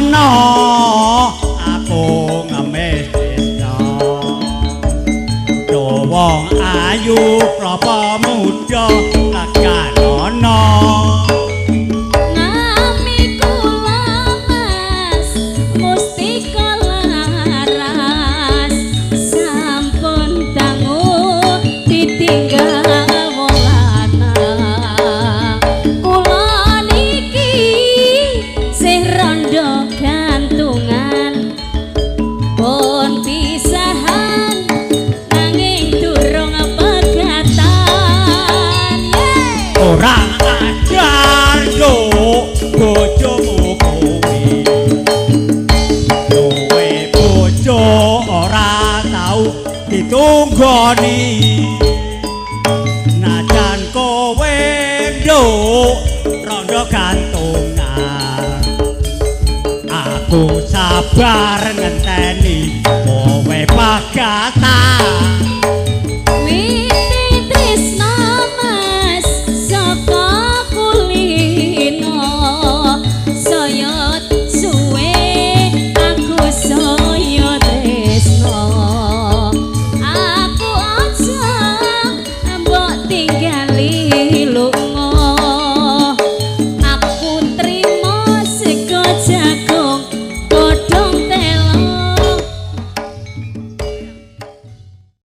Ana aku ngemis tresna. Do wong ayu klapa muda leganono. Nami kula Mas Mustika Laras sampun dangu ditinggal wong lanang. Kula niki sing rondo gantungan pun pisahan nanging durung pegatan. Yeay! Ora ajar nduk bojomu kuwi. Duwe bojo ora tau ditunggoni. Najan kowe nduk rondo gantungan, aku sabar ngenteni kowe pegatan.